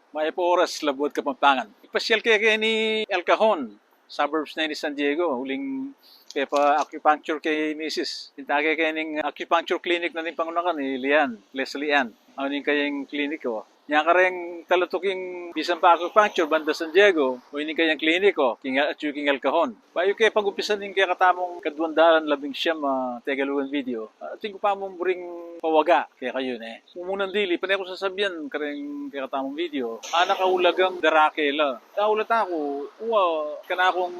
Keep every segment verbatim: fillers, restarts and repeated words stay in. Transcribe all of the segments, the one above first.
Mayap a oras, Labuad Kapampangan. Ipasyal ke keni El Cajon, suburbs na ni San Diego, uling pepa-acupuncture ke misis. Pinta ke keni king acupuncture clinic na ning pangunakan, i Lian, Leslie Ann. Amu ning kayang clinic ku. Nya kareng talatuking bisan pa-acupuncture banda San Diego, o ini kayang clinic ku, king, atyu king El Cajon. Bayu ke pag-umpisan ing kekatamung kaduang dalan labing siyam a Tegalugan video, atin ku pa mung buring pawaga kekayu, ne. Mumunang dili, pane ku sasabian kareng kekatamung video, anak a ulagang darake la. Daulat aku, wa, kanakung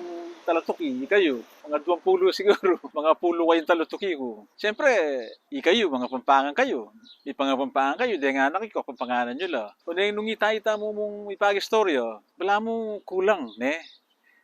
talatuki, ikayu. Mga duang pulu siguru, mga pulu kayung talatuki ku. Siyempre, ikayu, mga Pampangan kayu. Ipangapampangan kayu, deng anak yu, kapampanganan yu la. O deng nung ita-ita mu mung ipag-istorya, balamu kulang, ne?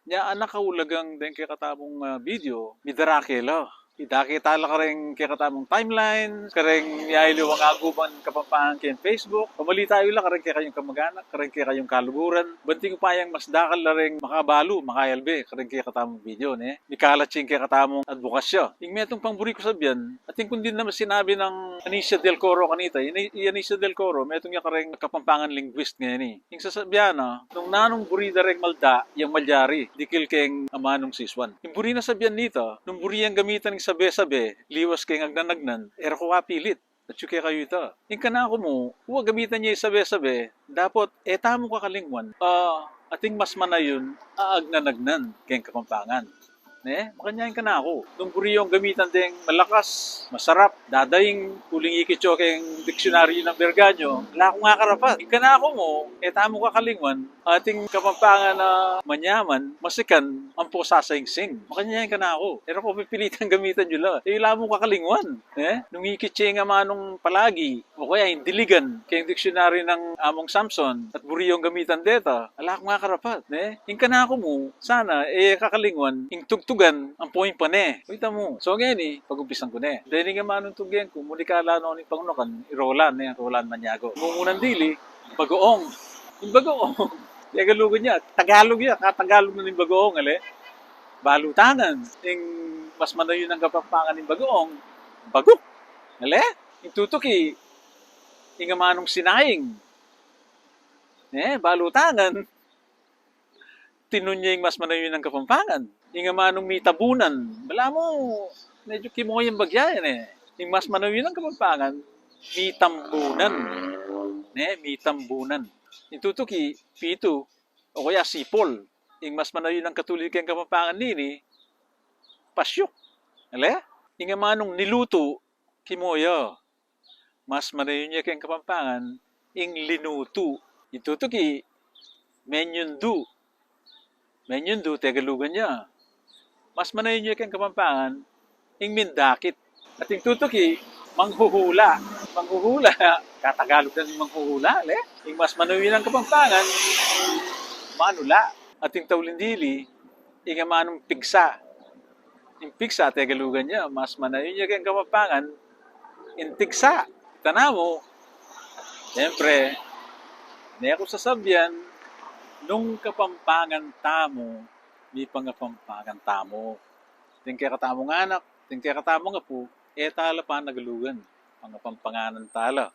Nya anak a ulagang deng kekatamung, ah, video, midarake la. Idake tala kareng kekatamung timeline, kareng mialiwang aguban Kapampangan keng Facebook, pamalita yu la kareng kekayung kamaganak, kareng kekayung kaluguran, ban atin upayang mas dakal la reng makabalu, makayalbe, kareng kekatamung video, ne? Mikalat ya ing kekatamung adbokasya. Ing metung pang buri ku sabian, atin ku din naman sinabi nang Anicia Del Coro kanita. I, i Anicia Del Coro, metung ya kareng Kapampangan linguist ngeni. Ing sasabian na, nung nanung buri da reng malda, yang malyari, dikil keng amanung sisuan. Ing buri na sabian nita, nung buri yang gamitan ing sabe-sabe, liwas keng agnan-agnan, e ra ku apilit. Atyu kekayu ita. Ing kanaku mu, wa gamitan ya ing sabe-sabe, dapot e tamu kakalingwan a atin mas manayun a agnan-agnan keng Kapampangan. Ne? Makanyan ing kanaku. Nung buri yung gamitan deng malakas, masarap, dadaing, uling ikit yu keng diksyonaryu nang Berganyo, ala kung akarapat. Ing kanaku mu, e tamu kakalingwan a atin Kapampangan a manyaman, masikan, ampo sasaingsing. Makanyan ing kanaku. E ra ku pipilitang gamitan yu la. E yu la mu kakalingwan. Eh, nung ikit ye ing amanung palagi, o kaya ing diligan, keng diksyonaryu nang Among Samson, at buri yung gamitan deta, ala kung akarapat, ne? Ing kanaku mu, sana, e kakalingwan, ing tugtugan, ampo ing pane. Kita mu. So, ngeni, pag-umpisan ku ne. Deni ing amanung tuggen ku, munikala no ning pangunakan, i Roland, ne? Roland Maniago. Mumunang dili, bagoong. Ing bagoong. Tegalugan ya, Tagalog ya, katagalog na ning bagoong, ale? Balutangan. Ing mas manayun a Kapampangan ning bagoong, baguk. Ale? Ing tutuki, ing amanung sinaing. Eh, balutangan. Tinun ya ing mas manayun a Kapampangan. Ing amanung mitabunan. Balamu, medyu kimoyang bagya yan, eh. Ing mas manayun a Kapampangan, mitambunan. Ne, mitambunan. Ing tutuki, pitu, o kaya sipol. Ing mas manayun a katulid keng Kapampangan nini, pasyuk. Ale? Ing amanung nilutu, kimoya. Mas manayun ya keng Kapampangan, ing linutu. Ing tutuki, menyundu. Menyundu, Tegalugan ya. Mas manayun ya keng Kapampangan, ing mindakit. At ing tutuki, manghuhula. Manghuhula, katagalog na ning manghuhula, le? Ing mas manayun a Kapampangan, manula. At ing tauling dili, ing amanung pigsa. Ing pigsa, Tegalugan ya, mas manayun ya keng Kapampangan, ing tigsa. Tana mu, siyempre, ne ku sasabian, nung Kapampangan tamu, mipangapampangan tamu. Deng kekatamung anak, deng kekatamung apu, e tala panagalugan, pangapampanganan tala.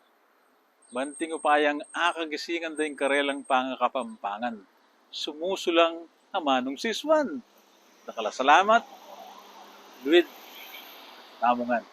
Ban atin upayang akagisingan da ing karelang pangakapampangan. Sumusulang amanung sisuan. Dakal a salamat, luid tamu ngan.